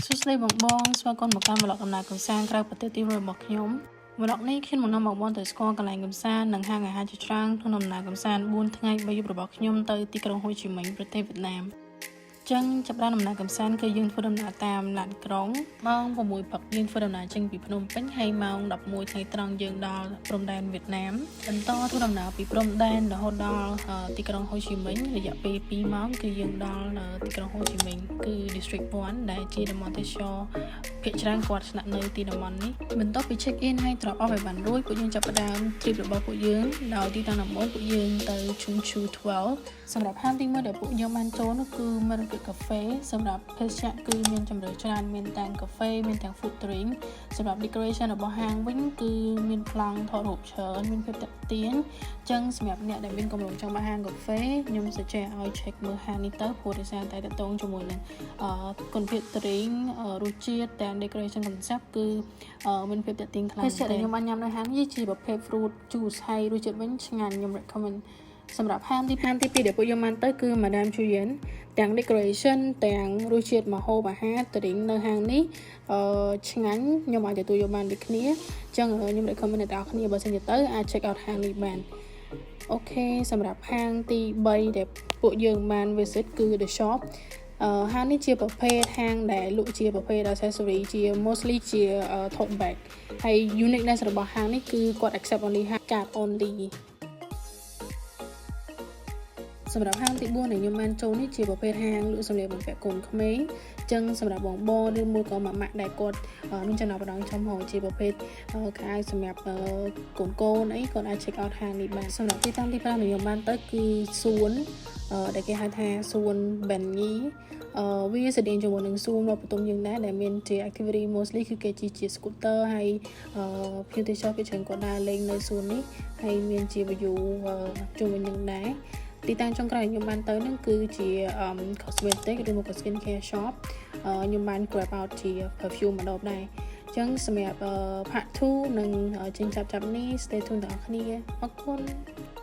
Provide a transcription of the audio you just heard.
សួស្តីបងបងស្វាគមន៍មកកាន់ vlog ដំណើរកម្សាន្តក្រៅប្រទេសទីមួយរបស់ខ្ញុំ vlog នេះខ្ញុំមកនាំបងបងទៅស្គាល់កន្លែងកម្សាន្តនិងហាងអាហារជាច្រើនក្នុងដំណើរកម្សាន្ត4ថ្ងៃ3យប់របស់ខ្ញុំទៅទីក្រុងហូជីមិញប្រទេសវៀតណាមចឹងចាប់ផ្ដើមដំណើរកម្សាន្តគឺយើងធ្វើដំណើរតាមឡានក្រុងម៉ោង6ព្រឹកយើងធ្វើដំណើរចេញពីភ្នំពេញហើយម៉ោង11ថ្ងៃត្រង់យើងដល់ព្រំដែនវៀតណាមបន្តធ្វើដំណើរពីព្រំដែនរហូតដល់ទីក្រុងហូជីមិញរយៈពេល2ម៉ោងគឺយើងដល់ទីក្រុងហូជីមិញគឺ District 1ដែលជាតំបន់ទេសចរភាគច្រើនគាត់ស្នាក់នៅទីតំបន់នេះបន្ទាប់ពី check in ហើយ drop off ឲ្យបានរួចពួកយើងចាប់ផ្ដើម trip របស់ពួកយើងដោយទីតាំងដំបូងពួកយើងទៅ Chung Chu 12សម្រាប់ហាងទី1ដែលពួកយើងបានចូលនោះគឺ Market Cafe សម្រាប់ភេសជ្ជៈគឺមានជម្រើសច្រើនមានទាំងកាហ្វេមានទាំង food drink សម្រាប់ decoration របស់ហាងវិញគឺមានប្លង់ថតរូបច្រើនមានភាពទាក់ទាញអញ្ចឹងសម្រាប់អ្នកដែលមានគម្រោងចង់មកហាងកាហ្វេខ្ញុំ suggest ឲ្យ check មើលហាងនេះទៅព្រោះដោយសារតែទាក់ទងជាមួយនឹងគុណភាព drink រសជាតិទាំង decoration concept គឺមានភាពទាក់ទាញខ្លាំងភេសជ្ជៈដែលខ្ញុំបានញ៉ាំនៅហាងនេះជាប្រភេទ fruit juice ហើយរសជាតិវិញឆ្ងាញ់ខ្ញុំ recommend សម្រាប់ហាងទី2ដែលពួកយើងបានទៅគឺ Madame Chuyen ទាំង decoration ទាំងរសជាតិម្ហូបអាហារ drink នៅហាងនេះឆ្ងាញ់ខ្ញុំអាចទទួលយកបានដូចគ្នាអញ្ចឹងខ្ញុំ recommend អ្នកទាំងអស់គ្នាបើសិនជាទៅអាច check out ហាងនេះបាន OK សម្រាប់ហាងទី3ដែលពួកយើងបាន visit គឺ The Shop ហាងនេះជាប្រភេទហាងដែលលក់ជាប្រភេទ accessory ជា mostly ជា tote bag ហើយ uniqueness របស់ហាងនេះគឺគាត់ accept only card only សម្រាប់ហាងទី4ដែលខ្ញុំបានចូលនេះជាប្រភេទហាងលក់សម្លៀកបំពាក់កូនក្មេងអញ្ចឹងសម្រាប់បងបងឬមួយក៏ម៉ាក់ម៉ាក់ដែលគាត់មានចំណាប់អារម្មណ៍ចំហជាប្រភេទខោអាវសម្រាប់កូនកូនអីគាត់អាច check out ហាងនេះបានសម្រាប់ទីតាំងទី5ដែលខ្ញុំបានទៅគឺសួនដែលគេហៅថាសួនបែនញីវាស្តៀងជាមួយនឹងសួនវត្តបទុមយើងដែរដែលមានជា activity mostly គឺគេជិះជា scooter ហើយភ្ញៀវទេសចរគេច្រើនគាត់ដើរលេងនៅសួននេះហើយមានជា view ជុំវិញនឹងដែរទីតាំងចុងក្រោយខ្ញុំបានទៅហ្នឹងគឺជា cosmetic ឬមកក៏ skin care shop ខ្ញុំបាន grab out ជា perfume ម្ដងដែរអញ្ចឹងសម្រាប់ part 2នឹងចេញចាប់ចាប់នេះ stay tuned ទាំងអស់គ្នាអរគុណ។